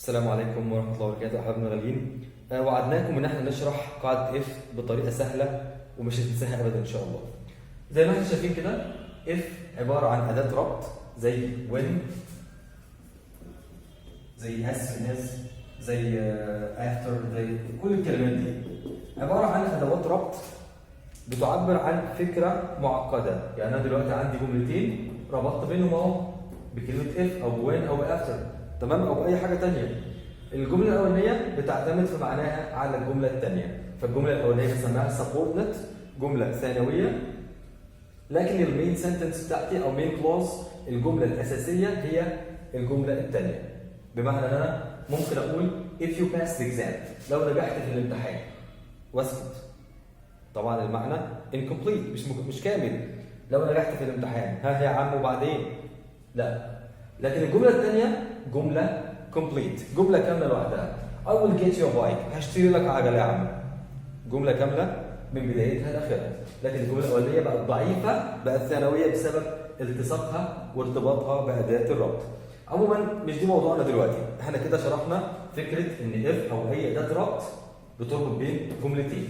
السلام عليكم ورحمة الله وبركاته أحبابنا الغاليين. وعدناكم إن احنا نشرح قاعدة if بطريقة سهلة ومش هتنساها أبدا إن شاء الله. زي ما احنا شايفين كده، if عبارة عن أداة ربط زي when، زي as soon as، زي after، زي كل الكلمات دي عبارة عن أدوات ربط بتعبر عن فكرة معقدة. يعني أنا دلوقتي عندي جملتين ربطت بينهم أهو بكلمة if أو when أو after، تمام، أو بأي حاجة تانية. الجملة الأولانية بتعتمد في معناها على الجملة الثانية، فالجملة الأولانية بنسميها subordinate، جملة ثانوية، لكن ال main sentence بتاعتي أو main clause، الجملة الأساسية، هي الجملة الثانية. بمعنى إن أنا ممكن أقول if you pass the exam، لو نجحت في الامتحان، واسكت. طبعا المعنى incomplete، مش كامل. لو نجحت في الامتحان، ها يا عم وبعدين؟ لا، لكن الجملة الثانية جملة complete، جملة كاملة لوحدها. I will get you a bike، هشتري لك عجله يا عم. جملة كاملة من بدايتها لاخرها. لكن الجملة الاولانية بقت ضعيفه، بقت ثانويه، بسبب التصاقها وارتباطها باداة الربط. عموما مش دي موضوعنا دلوقتي. احنا كده شرحنا فكرة ان if او اي اداه ربط بتربط بين جملتين.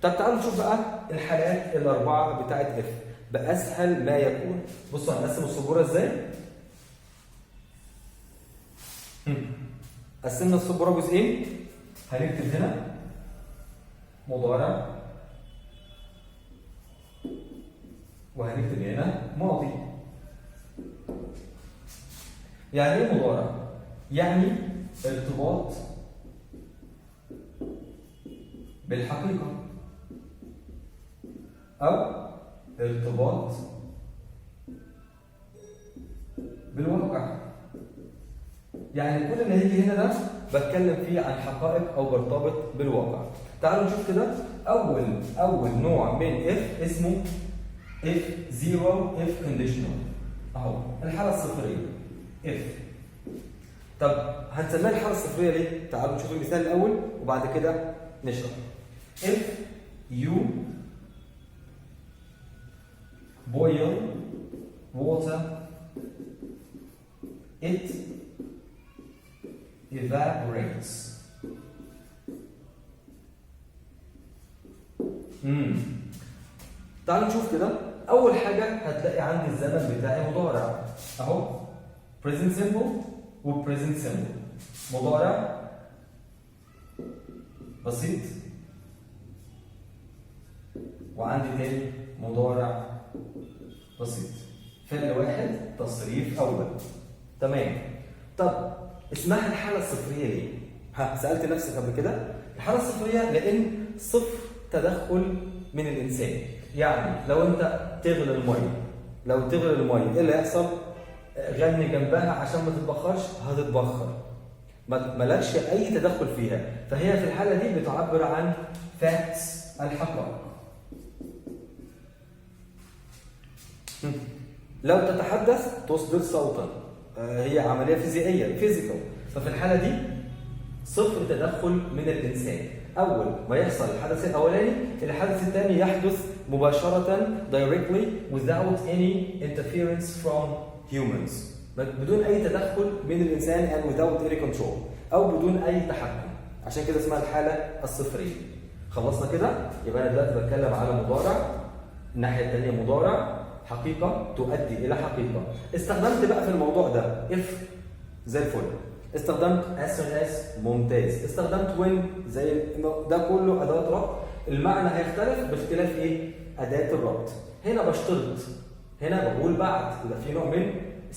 طب تعالوا نشوف بقى الحالات الاربعة بتاعت if باسهل ما يكون. بصوا، هنقسم السبوره ازاي. قسمنا السبوره جزئين. هنكتب هنا مضارع وهنكتب هنا ماضي. يعني ايه مضارع؟ يعني ارتباط بالحقيقة أو ارتباط بالواقع. يعني كل اللي هيجي هنا ده بتكلم فيه عن حقائق او برتبط بالواقع. تعالوا نشوف كده اول نوع من if اسمه if zero، if conditional، اهو الحالة الصفريه if. طب هنسميها الحالة الصفريه ليه؟ تعالوا نشوف المثال الاول وبعد كده نشرح. if you boil water، it evaporates. تعالوا نشوف كده. اول حاجة هتلاقي عندي الزمن بتاعي مضارع اهو، present simple و present simple، مضارع بسيط، وعندي تاني مضارع بسيط، فعل واحد تصريف اول. تمام. طب اسمها الحالة الصفريه ليه؟ ها، سالت نفسك قبل كده؟ الحالة الصفريه لان صفر تدخل من الانسان. يعني لو انت تغلي الميه، لو تغلي المية ايه اللي هيحصل؟ غني جنبها عشان ما تتبخرش، هتتبخر. مالكش اي تدخل فيها. فهي في الحالة دي بتعبر عن facts، الحقائق. لو تتحدث تصدر صوتا، هي عملية فيزيائيه، physical. ففي الحالة دي صفر تدخل من الانسان. اول ما يحصل الحدث الاولاني، الحدث الثاني يحدث مباشرة، directly، without any interference from humans، بدون اي تدخل من الانسان، and without any control، او بدون اي تحكم. عشان كده اسمها الحالة الصفريه. خلصنا كده؟ يبقى انا دلوقتي بتكلم على مضارع، الناحية الثانية مضارع، حقيقة تؤدي الى حقيقه. استخدمت بقى في الموضوع ده if، زي الفل. استخدمت as soon as، ممتاز. استخدمت when، زي ده كله ادوات ربط. المعنى هيختلف باختلاف ايه؟ اداه الربط. هنا بشترط، هنا بقول بعد، يبقى في نوع من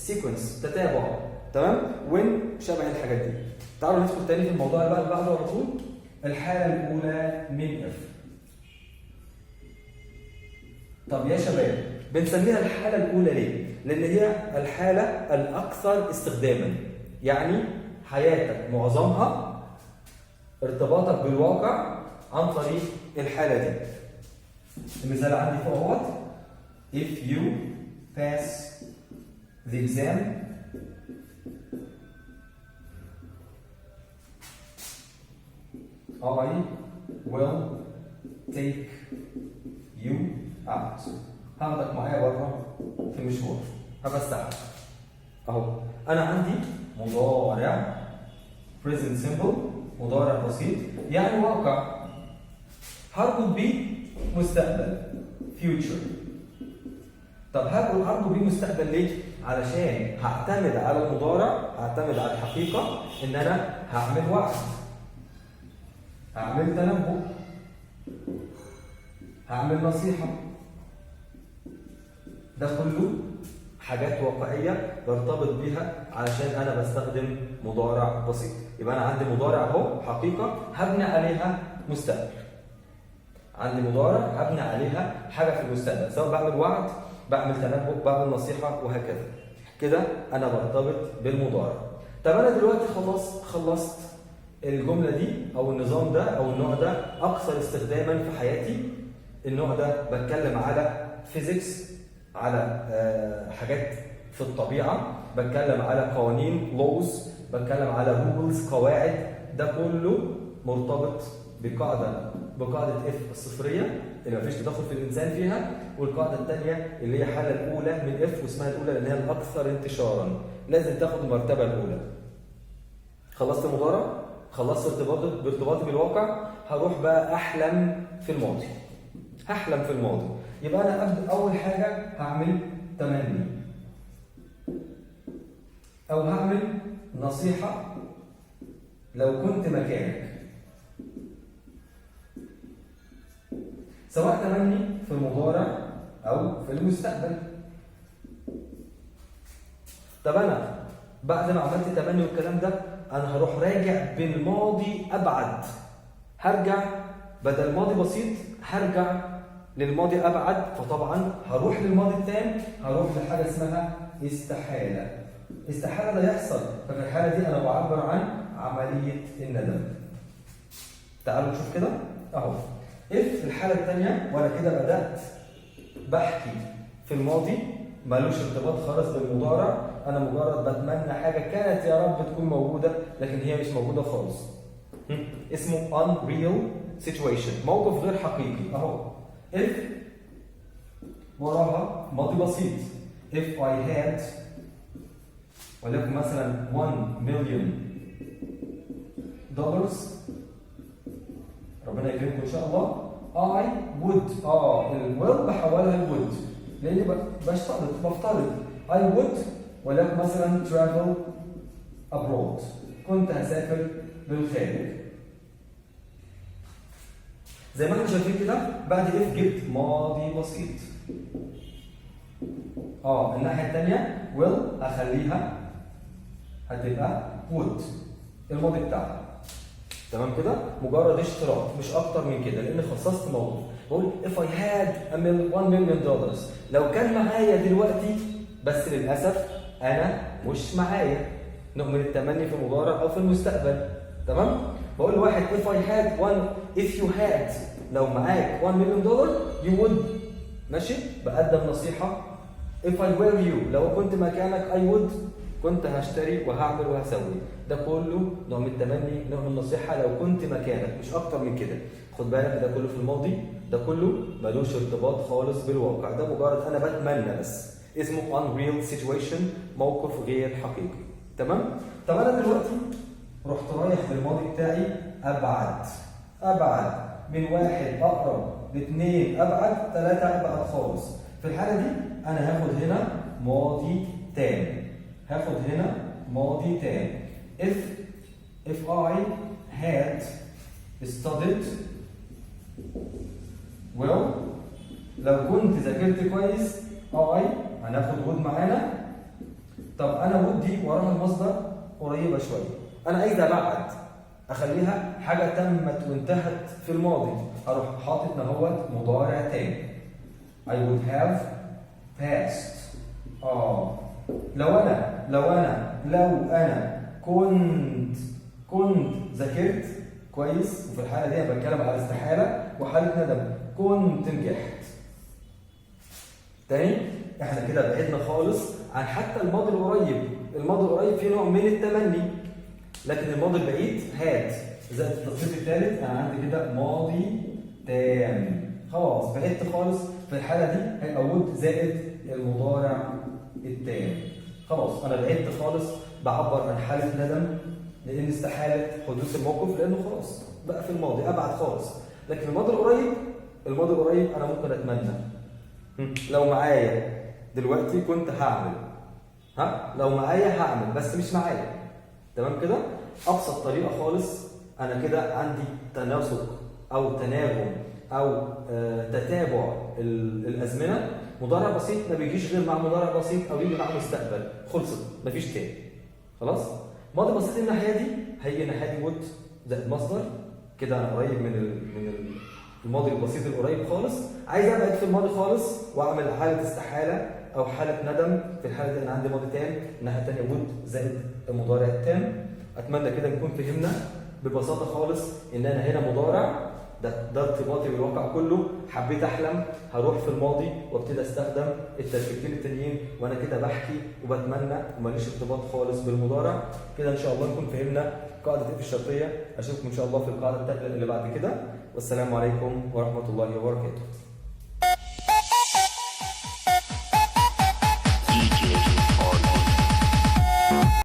sequence، تتابع. تمام؟ when شبه الحاجات دي. تعالوا ندخل تاني في الموضوع اللي بعده على طول، الحالة الاولى من if. طب يا شباب، بنسميها الحالة الاولى ليه؟ لان هي الحالة الاكثر استخداما. يعني حياتك معظمها ارتباطك بالواقع عن طريق الحالة دي. المثال عندي فوق اهوت: if you pass the exam، I will take you out. هاخدك معايا بره في مشوار، هفسحك. اهو انا عندي مضارع present simple، مضارع بسيط، يعني واقع. هربط بيه مستقبل، future. طب هربط بيه مستقبل ليه؟ علشان هعتمد على المضارع، هعتمد على الحقيقة ان انا هعمل وعد، هعمل تنبؤ، هعمل نصيحة. ده كله حاجات واقعية برتبط بيها علشان أنا بستخدم مضارع بسيط. يبقى أنا عندي مضارع أهو، حقيقة، هبني عليها مستقبل. عندي مضارع هبني عليها حاجة في المستقبل، سواء بعمل وعد، بعمل تنبؤ، بعمل نصيحة، وهكذا. كده أنا برتبط بالمضارع. طب أنا دلوقتي خلاص خلصت الجملة دي أو النظام ده أو النوع ده، أكثر استخداما في حياتي. النوع ده بتكلم على physics، على حاجات في الطبيعة، بتكلم على قوانين laws، بتكلم على rules قواعد. ده كله مرتبط بقاعدة if الصفرية اللي مفيش تدخل في الإنسان فيها، والقاعدة الثانية اللي هي الحالة الأولى من if، واسمها الأولى لأن هي الأكثر انتشارا، لازم تاخد المرتبة الأولى. خلصت المضارع، خلصت بارتباطي بالواقع، هروح بقى أحلم في الماضي. هحلم في الماضي، يبقى انا ابدا اول حاجة هعمل تمني او هعمل نصيحة لو كنت مكانك، سواء تمني في المضارع او في المستقبل. طب انا بعد ما عملت تمني والكلام ده، انا هروح راجع بالماضي ابعد. هرجع بدل ماضي بسيط هرجع للماضي ابعد، فطبعا هروح للماضي التام، هروح لحاجة اسمها استحاله. استحالة ده يحصل، ففي الحالة دي انا بعبر عن عملية الندم. تعالوا نشوف كده اهو. if الحالة الثانيه، وانا كده بدات بحكي في الماضي ملوش ارتباط خالص بالمضارع، انا مجرد بتمنى حاجة كانت يا رب تكون موجودة لكن هي مش موجودة خالص. اسمه unreal situation، موقف غير حقيقي. اهو if وراها ماضي بسيط، if I had وليكن مثلا 1 million dollars، ربنا يكرمكم ان شاء الله، I would، ال will بحولها ل would لاني بشترط بفترض، I would وليكن مثلا travel abroad، كنت هسافر للخارج. زي ما احنا شايفين كده بعد if جبت ماضي بسيط. الناحية الثانية will اخليها هتبقى would الماضي بتاعها. تمام كده؟ مجرد اشتراط مش اكتر من كده، لان خصصت موقف. بقول if I had 1 million dollars، لو كان معايا دلوقتي، بس للاسف انا مش معايا. نوع من التمني في المضارع او في المستقبل. تمام؟ بقول لواحد if I had one، if you had، لو معاك 1 million dollar you would، ماشي؟ بقدم نصيحة. if I were you، لو كنت مكانك، I would، كنت هشتري وهعمل وهسوي. ده كله نوع من التمني، نوع من النصيحة لو كنت مكانك، مش أكتر من كده. خد بالك ده كله في الماضي، ده كله ملوش ارتباط خالص بالواقع، ده مجرد أنا بتمنى بس. اسمه unreal situation، موقف غير حقيقي. تمام؟ طب أنا دلوقتي رحت رايح بالماضي بتاعي أبعد، أبعد من واحد أقرب لاثنين أبعد، ثلاثة أبعد خالص. في الحالة دي أنا هاخد هنا ماضي تام، هاخد هنا ماضي تام. if I had studied well، لو كنت ذاكرت كويس، I هناخد would معانا. طب انا would دي وراها المصدر قريبه شويه، انا عايز ابعد اخليها حاجة تمت وانتهت في الماضي، اروح حاطط نهوت مضارع تام، I would have passed. لو انا كنت ذاكرت كويس، وفي الحالة دي انا بتكلم على استحالة وحاله ندم، كنت نجحت. تاني احنا كده بعدنا خالص عن حتى الماضي القريب. الماضي القريب فيه نوع من التمني، لكن الماضي البعيد had زائد التصريف الثالث. انا عندي كده ماضي تام، خلاص بعدت خالص. في الحالة دي هيبقى would زائد المضارع التام. خلاص انا بعدت خالص، بعبر عن حاله ندم. لان استحالة حدوث الموقف، لانه خلاص بقى في الماضي ابعد خالص. لكن الماضي القريب، الماضي القريب انا ممكن اتمنى لو معايا دلوقتي كنت هعمل، ها، لو معايا هعمل، بس مش معايا. تمام كده؟ ابسط طريقه خالص. انا كده عندي تناسق او تناغم او تتابع الازمنه. مضارع بسيط ما بيجيش غير مع مضارع بسيط او يجي مع مستقبل، خلصت، مفيش تاني، خلاص. ماضي بسيط الناحية دي هيجي الناحية دي would زائد مصدر. كده انا قريب من الماضي البسيط القريب خالص. عايز ابعد في الماضي خالص واعمل حاله استحالة او حاله ندم، في الحالة دي انا عندي ماضي تام، الناحية الثانية would زائد المضارع التام. اتمنى كده نكون فهمنا ببساطة خالص ان انا هنا مضارع، ده ارتباطي بالواقع كله. حبيت احلم هروح في الماضي وابتدي استخدم التركيبتين التانيين، وانا كده بحكي وبتمنى وماليش ارتباط خالص بالمضارع. كده ان شاء الله نكون فهمنا قاعدة if الشرطيه. اشوفكم ان شاء الله في القاعدة الثانية اللي بعد كده، والسلام عليكم ورحمة الله وبركاته.